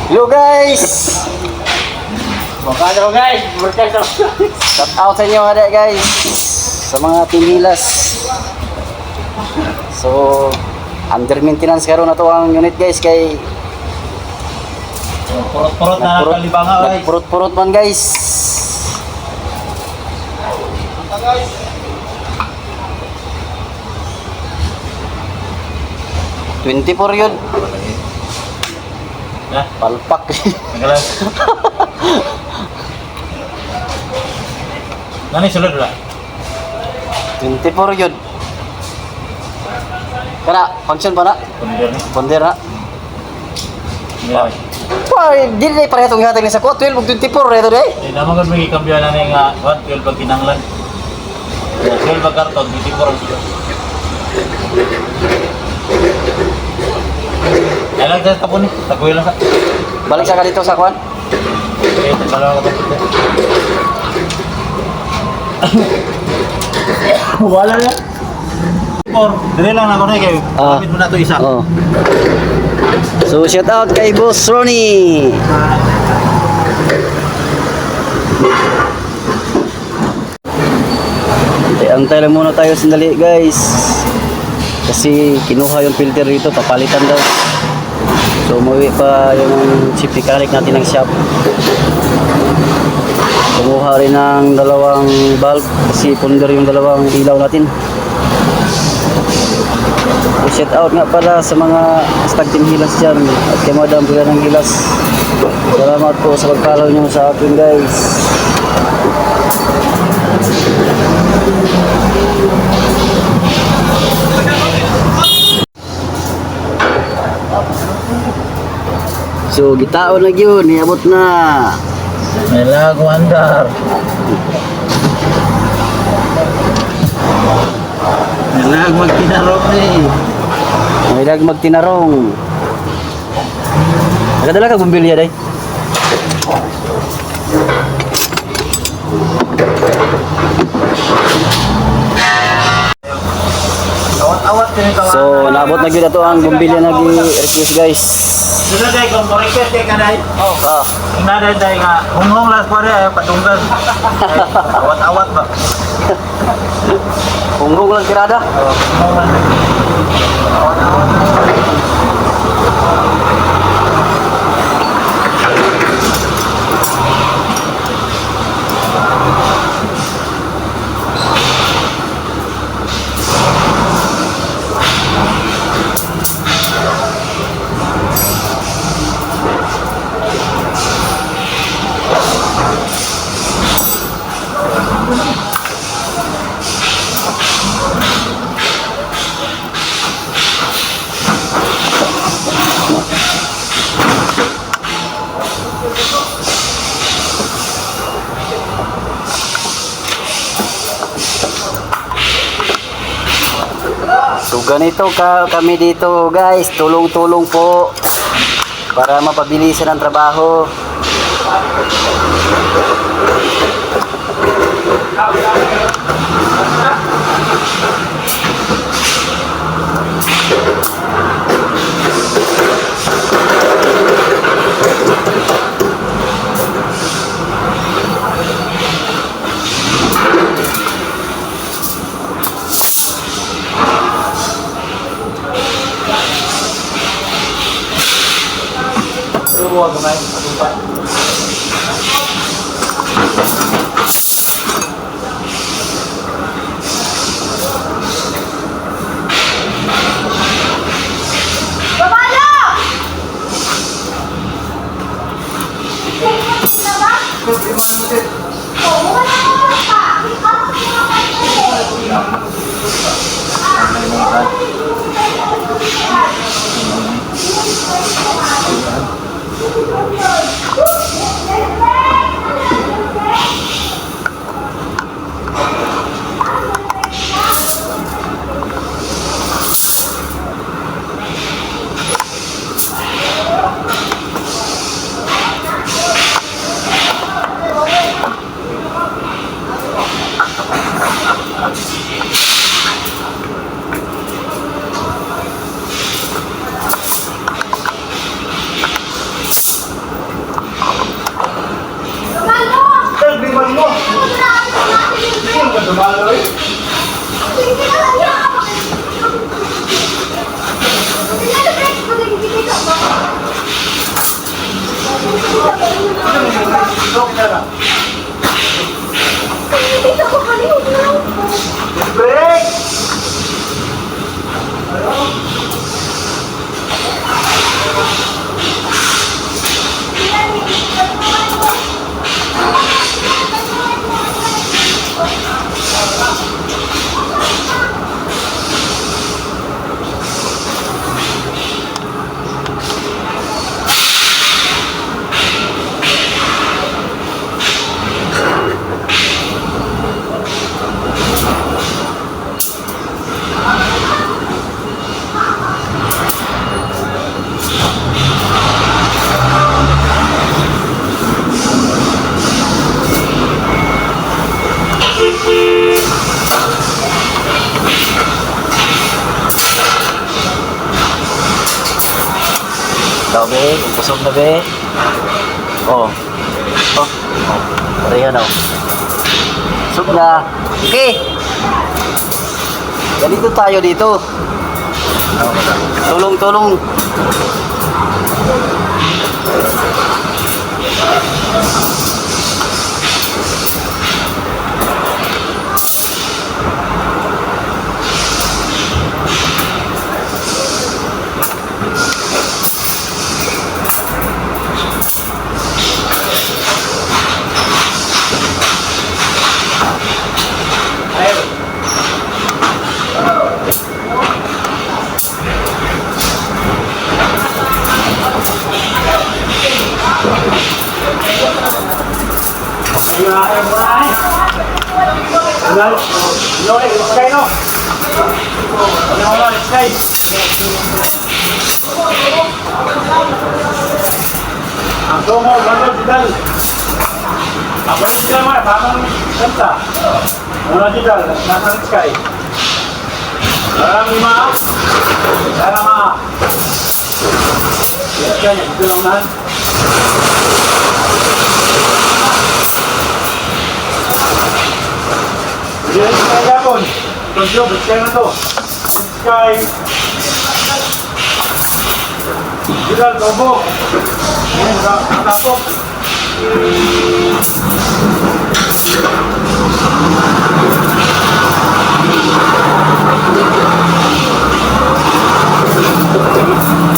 Hello, guys! Mukha daw, guys. Burkas daw. Shout out sa inyo ada, guys, sa mga Team Hilas. So, under maintenance karon na to ang unit, guys, kay Purot-purot na nagpurot nagkalibanga, guys. Nagpurot-purot man, guys. 24 yun. Ha? Palpak. Nagalan. Nani sulod la? 24 yun. Kana, function pa na. Punder ni. Ponder na. Yeah. Pa, di na pareha itong ihatag ni sa kuha. 12 ug 24 ito day. Eh, naman gud may kambyo na ni nga 1 12 pag kinanglan. 12 pag karton, 24 ang sulod. Ay lang sa tapon ni, tagoy lang sa. Balik sa ka dito sa kuan. Okay, dalawa ka pa. Wala na. Or, dili lang na ko na kay. Ah. Gamit mo na to isa. Oh. So shout out kay Boss Ronnie. Antay-antay lang muna tayo sandali, guys. Kasi kinuha yung filter dito, papalitan daw. So umuwi pa yung chief mechanic natin ng shop. Kumuha rin ng dalawang bulb kasi punder yung dalawang ilaw natin. So, shout out nga pala sa mga hashtag Team Hilas dyan at kay Madam Bila ng Hilas. Salamat po sa pag-follow nyo sa akin, guys. So, gitao na yun. Niabot na. May lago andar. May lag magtinarong ni. May lag magtinarong. Nakadala ka bumbilya, day? Awat-awat kini ka. So, naabot na gyud ato ang bumbilya na gi-request, guys. Sudah day kung request kay kanay. Oh. Ah, Ing na day nga hunghong las pare ay padunggan. Awat-awat ba. Hunghong lang tirada. Oh, hunghong lang. Awat-awat. So ganito ka kami dito, guys, tulong-tulong po para mapabilisan ang trabaho. Tuwa gamay padunggan. Babalo! Oh, wala ko pa. Ako pa. Ikaw be, kusog na be. Oh. Oh. Oh. Pareha na. Oh. Busog na. Okay. Ganito tayo dito. Tulong, tulong.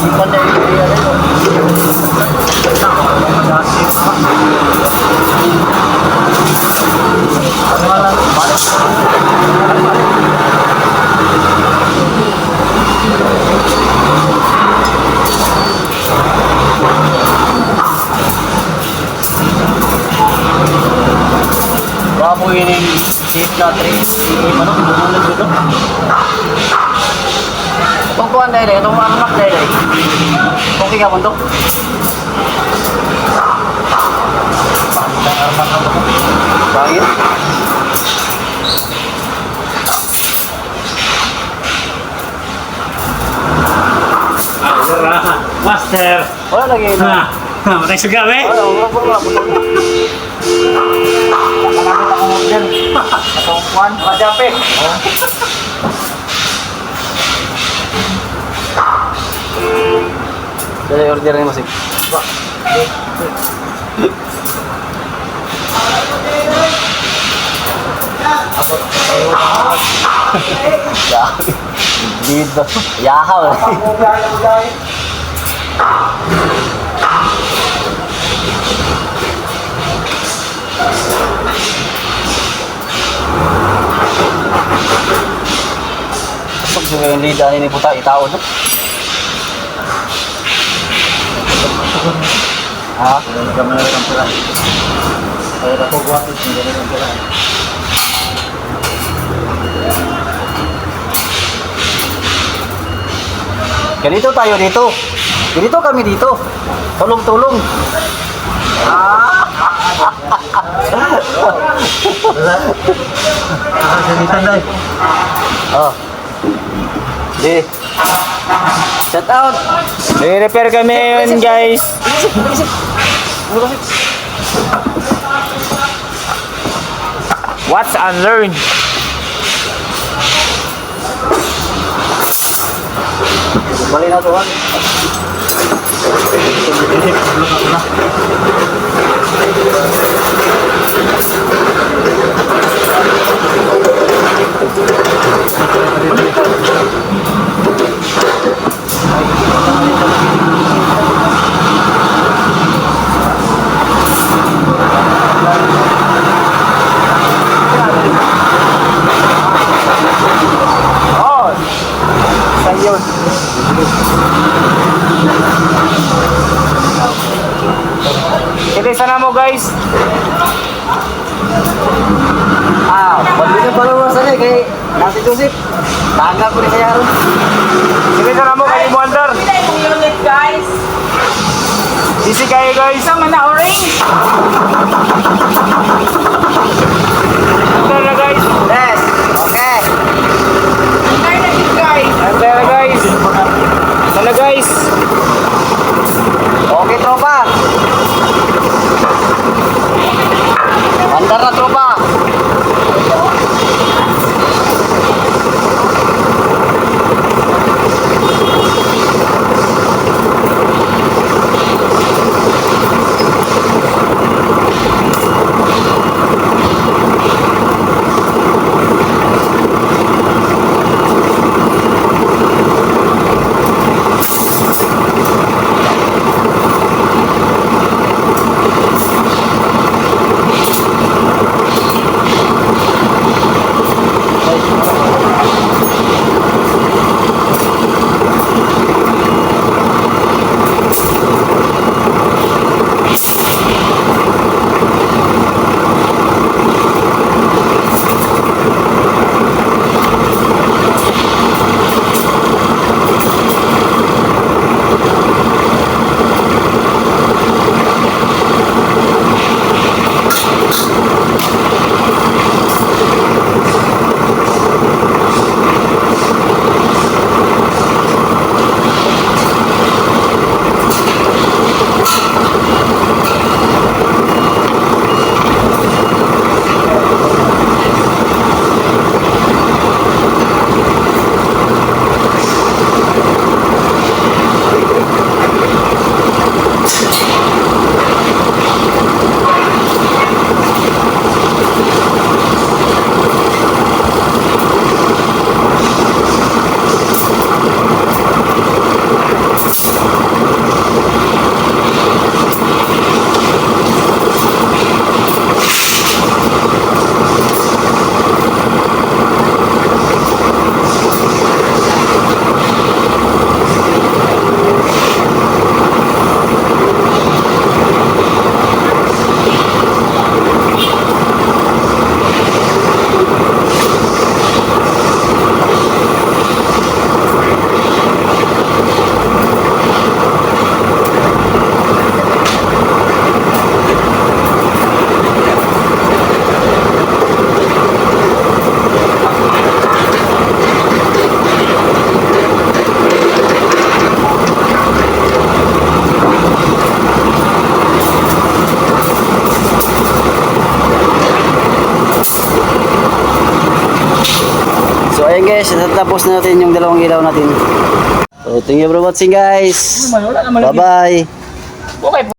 Ipan na yung area rin. Baka po yun yung safe na 3 cm, ano, bumulag dito. Itong kuhan dahil eh, itong armak dahil eh. Okay ka mo to? Bakit? Master! Wala lagi na. Matay suga, be! Wala, wala, wala, wala. Nakalapit ako order. Atong kwan. Majape! Dali, order ni Masik. Grabe. Dito. Yahaw. Pasok siya yung lead ani ni Buta, itaon no? Ha? Kami na lang pera. Kaya ako guwapit, hindi na lang pera. Ganito tayo dito. Ganito kami dito. Tulong-tulong. Ah! Oh. Di. Shout out. Nag-repair kami ngayon, guys. Isip, isip. Ano kasi? Watch and learn. Bali na to, ha? Oh. Sa'yo. Sige, sana mo, guys. Ah, bali na pala mo sa kay Nasi Joseph. Tanga ko ni kaya ron. Sige, sana mo kay Wonder. Pila yung unit, guys? Busy kayo, guys. Sama na orange. Wonder na, guys. Yes. Okay. Try na yun, guys. Wonder na, guys. Sana, guys. Ayun guys, natapos na natin yung dalawang ilaw natin. So, thank you for watching, guys. Wala naman. Bye-bye. Okay.